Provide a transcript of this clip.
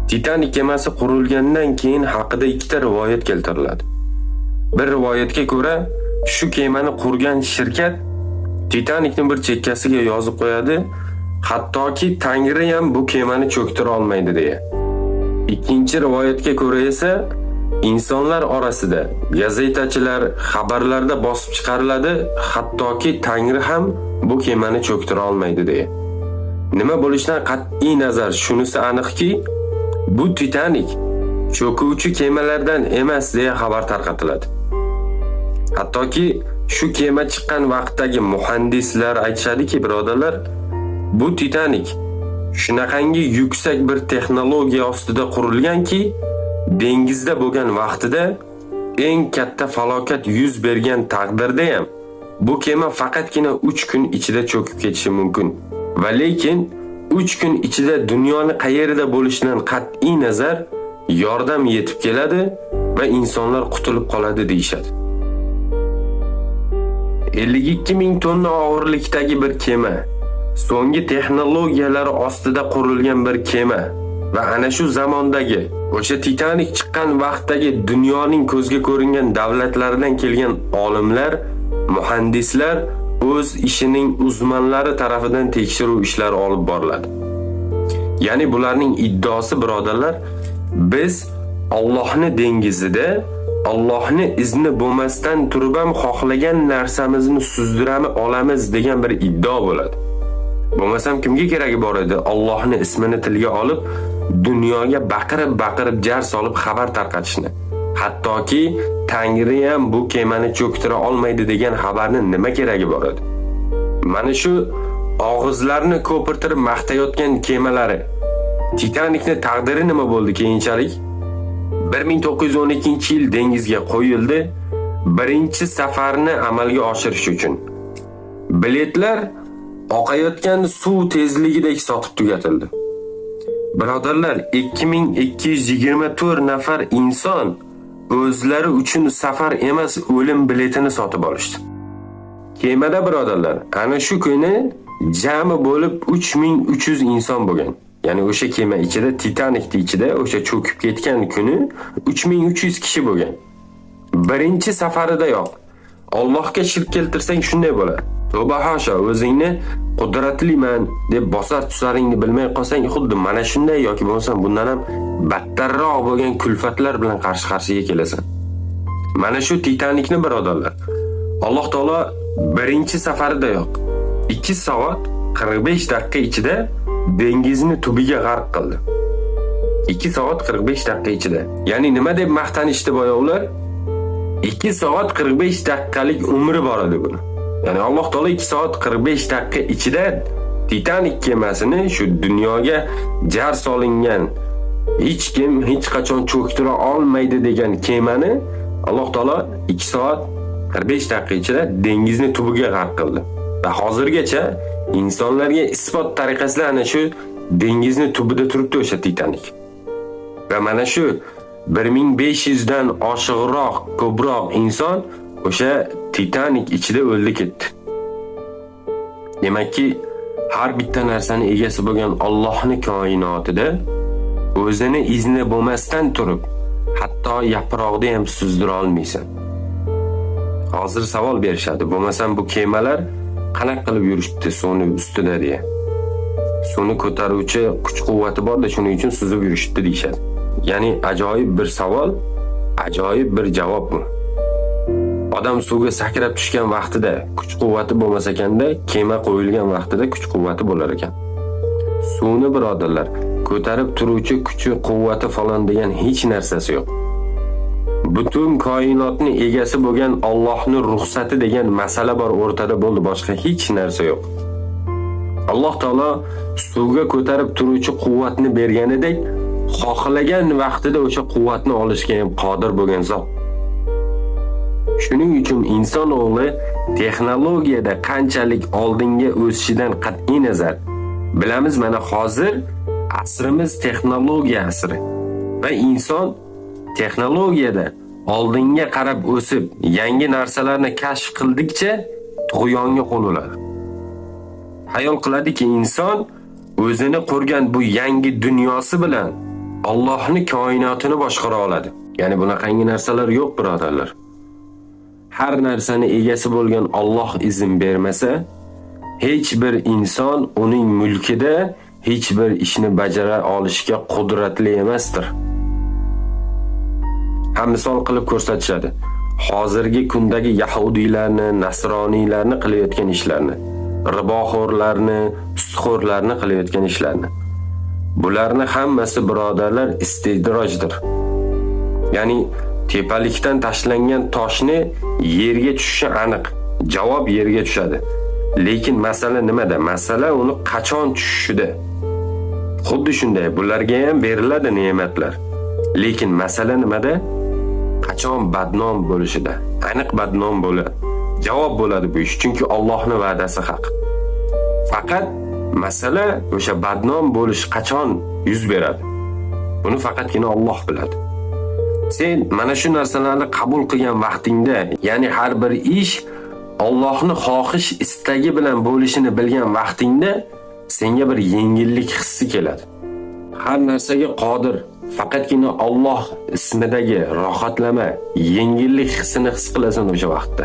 Titanik kemasi qurilgandan keyin haqida ikkita rivoyat keltiriladi. Bir rivoyatga ko'ra, shu kemani qurgan shirkat Titanikni bir chekkasiga yozib qo'yadi, hattoki Tangri ham bu kemani cho'ktira olmaydi deya. Ikkinchi rivoyatga ko'ra esa insonlar orasida gazetachilar xabarlarda bosib chiqariladi, hattoki Tangri ham bu kemani cho'ktira olmaydi deya. Nima bo'lishidan qat'iy nazar shunisi aniqki, bu Titanik cho'kuvchi kemalardan emas deya xabar tarqatiladi. Hattoki shu kema chiqqan vaqtdagi muhandislar aytishadiki, birodarlar, bu Titanik shunaqangi yuksak bir texnologiya ostida qurilganki, dengizda bo'lgan vaqtida eng katta falokat yuz bergan taqdirda ham bu kema faqatgina 3 kun ichida cho'kib ketishi mumkin. Va lekin 3 kun ichida dunyoni qayerida bo'lishidan qat'iy nazar yordam yetib keladi va insonlar qutulib qoladi deyishadi. 52 ming tonna og'irlikdagi bir kema, so'nggi texnologiyalar ostida qurilgan bir kema va ana shu zamondagi o'sha Titanik chiqqan vaqtdagi dunyoning ko'zga ko'ringan davlatlaridan kelgan olimlar, muhandislar o'z ishining uzmanlari tarafidan tekshiruv ishlari olib boriladi. Ya'ni bularning iddaosi, birodarlar, biz Allohni dengizida Allohni izni bo'lmasdan turib ham xohlagan narsamizni suzdirami olamiz degan bir iddao bo'ladi. Bo'lmasam kimga keragi bor edi Allohni ismini tilga olib dunyoga baqirib-baqirib jar solib xabar tarqatishni? Hattoki Tangri ham bu kemani cho'ktira olmaydi degan xabarni nima keragi bor edi? Mana shu og'izlarni ko'pirtirib maqtayotgan kemalari Titanikni taqdiri nima bo'ldi keyinchalik? 1912-yil dengizga qo'yildi, birinchi safarni amalga oshirish uchun. Biletlar oqayotgan suv tezligidek sotib tugatildi. Birodarlar, 2224 nafar inson o'zlari uchun safar emas, o'lim biletini sotib olishdi. Kemada, birodarlar, ana shu kuni jami bo'lib 3300 inson bo'lgan. Ya'ni o'sha kema ichida, Titanikning ichida o'sha cho'kib ketgan kuni 3300 kishi bo'lgan. Birinchi safaridayoq Allohga shirk keltirsang shunday bo'ladi. Tavba hasha, o'zingni qudratliman deb bosar tusaringni bilmay qolsang, xuddi mana shunday yoki bo'lmasam bundan ham battarroq bo'lgan kulfatlar bilan qarshi-qarshiga kelasan. Mana shu Titanikni, birodarlar, Alloh taolo birinchi safaridayoq 2 soat 45 daqiqa ichida dengizni tubiga g'arq qildi. 2 soat 45 daqiqa ichida. Ya'ni nima deb maqtanishdi boya ular? 2 soat 45 daqiqalik umri bor edi buni. Ya'ni Alloh taolo 2 soat 45 daqiqa ichida Titanik kemasini, shu dunyoga jar solingan, hech kim hech qachon cho'ktira olmaydi degan kemani Alloh taolo 2 soat 45 daqiqa ichida dengizni tubiga g'arq qildi. Va hozirgacha insonlarga isbot tariqasida ana shu dengizni tubida turibdi o'sha Titanik. Va mana shu 1500 dan oshiqroq, ko'proq inson o'sha Titanik ichida o'ldi ketdi. Demakki, har bitta narsani egasi bo'lgan Allohning koinotida o'zini izni bo'lmasdan turib, hatto yaproqni ham suzdira olmaysan. Hozir savol berishadi. Bo'lmasam bu kemalar qanaqa qilib yurishibdi suvni ustida deya. Suvni ko'taruvchi kuch-quvvati bor-da, shuning uchun suzib yurishibdi deyishadi. Ya'ni ajoyib bir savol, ajoyib bir javob bu. Odam suvga sakrab tushgan vaqtida kuch-quvvati bo'lmas ekanda, kema qo'yilgan vaqtida kuch-quvvati bo'lar ekan. Suvni, birodarlar, ko'tarib turuvchi kuchi, quvvati falon degan hech narsasi yo'q. Butun koinotni egasi bo'lgan Allohning ruxsati degan masala bor o'rtada, bo'ldi, boshqa hech narsa yo'q. Alloh taolo suvga ko'tarib turuvchi quvvatni berganidek, xohlagan vaqtida o'sha quvvatni olishga ham qodir bo'lgan zot. Shuning uchun inson o'g'li texnologiyada qanchalik oldinga o'sishidan qat'iy nazar, bilamiz, mana hozir asrimiz texnologiya asri va inson texnologiyada oldinga qarab o'sib, yangi narsalarni kashf qildikcha tug'yonga qo'l uradi. Hayol qiladiki, inson o'zini qurgan bu yangi dunyosi bilan Allohni koinotini boshqara oladi. Ya'ni bunaqangi narsalar yo'q, birodarlar. Har narsani egasi bo'lgan Alloh izn bermasa, hech bir inson uning mulkida hech bir ishni bajara olishga qudratli emasdir. Ham misol qilib ko'rsatishadi. Hozirgi kundagi yahudiylarni, nasroniylarni qilayotgan ishlarni, riboxo'rlarni, sutxo'rlarni qilayotgan ishlarni. Bularni hammasi, birodarlar, istidrojdir. Ya'ni tepalikdan tashlangan toshni yerga tushishi aniq. Javob yerga tushadi. Lekin masala nimada? Masala uni qachon tushishida. Xuddi shunday, bularga ham beriladi ne'matlar. Lekin masala nimada? Qachon badnom bo'lishida. Aniq badnom bo'ladi. Javob bo'ladi bu ish, chunki Allohning va'dasi haq. Faqat masala o'sha badnom bo'lish qachon yuz beradi? Buni faqatgina Alloh biladi. Sen mana shu narsalarni qabul qilgan vaqtingda, ya'ni har bir ish Allohning xohish istagi bilan bo'lishini bilgan vaqtingda senga bir yengillik hissi keladi. Har narsaga qodir, faqatgina Alloh ismidagi rohatlama, yengillik hissini his qilasan o'sha vaqtda.